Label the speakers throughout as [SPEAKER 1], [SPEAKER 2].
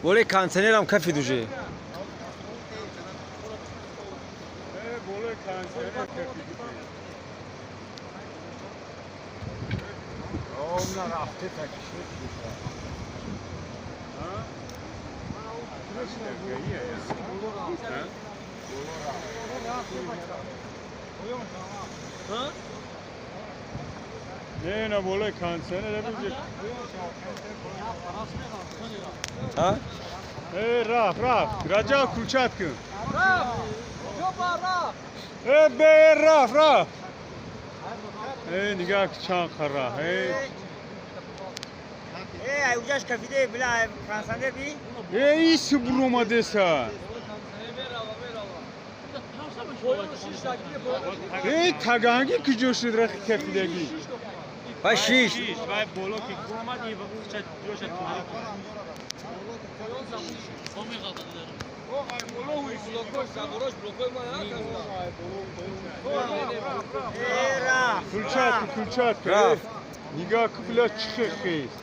[SPEAKER 1] Болои контейнерам кафид уже.
[SPEAKER 2] Болои контейнер кафид.
[SPEAKER 3] Рафте такишид.
[SPEAKER 2] Не, на болои контейнер бинҷа.
[SPEAKER 1] А?
[SPEAKER 2] Э, рафт, рафт. Раҷаб, кулчат кун.
[SPEAKER 4] Рафт! Ҷопа рафт!
[SPEAKER 2] Э, бе, рафт, рафт. Э, нигаҳ ки чанд қара. Э.
[SPEAKER 5] Э, ай уҷаш кафиде, била контейнер би.
[SPEAKER 2] Э, ис буромадеса. Э, таганги куҷо шуд рахи кафидагӣ?
[SPEAKER 1] Вай шиш.
[SPEAKER 6] Вай боло ки омад, и ҷоша тӯҳӣ.
[SPEAKER 5] Э, рафт.
[SPEAKER 2] Кулчат кун, кулчат кун.
[SPEAKER 1] Рафт.
[SPEAKER 2] Нигаҳ ку, била чӣ хел хест.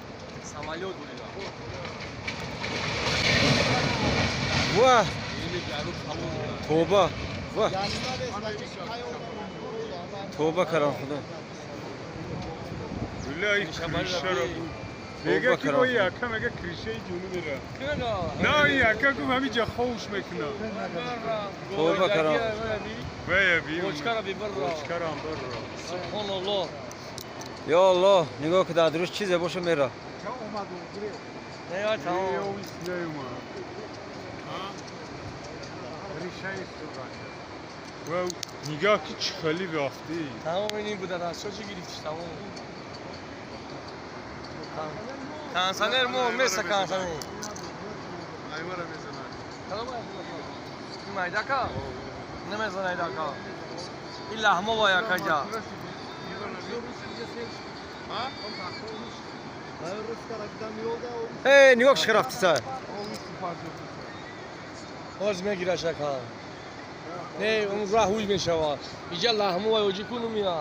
[SPEAKER 6] Самолёт.
[SPEAKER 1] Ва! Тоба. Ва! Тоба кардам худо.
[SPEAKER 2] Била и кришаро мега ки бо яка мега кришаи ҷунӯ мера. На, и яка гуфт ҳамиҷа ховуш мекунам.
[SPEAKER 1] Тоба кардам.
[SPEAKER 2] Вая би.
[SPEAKER 6] Бочкара бибарро.
[SPEAKER 2] Бочкарам барро.
[SPEAKER 6] Субҳоналлоҳ.
[SPEAKER 1] Ё Аллоҳ, нигоҳ ки дар дуруш чизе боша мера.
[SPEAKER 6] Не, я тамом.
[SPEAKER 2] Нигаҳ ки чӣ хеле рафтӣ.
[SPEAKER 6] Тамом ин буда расо чӣ гирифтиш тамом. Контейнер мо меса контейнер.
[SPEAKER 3] Айвара мезанад.
[SPEAKER 6] Ин майдака? Намезана айдака. Ин лаҳмо ва якаҷа.
[SPEAKER 1] Э, нигоҳ чӣ рафтиса.
[SPEAKER 6] Ҳоз мегира шака. Не, он раҳ ҳуй мешавад. Иҷа лаҳмо ва ёҷи куну мия.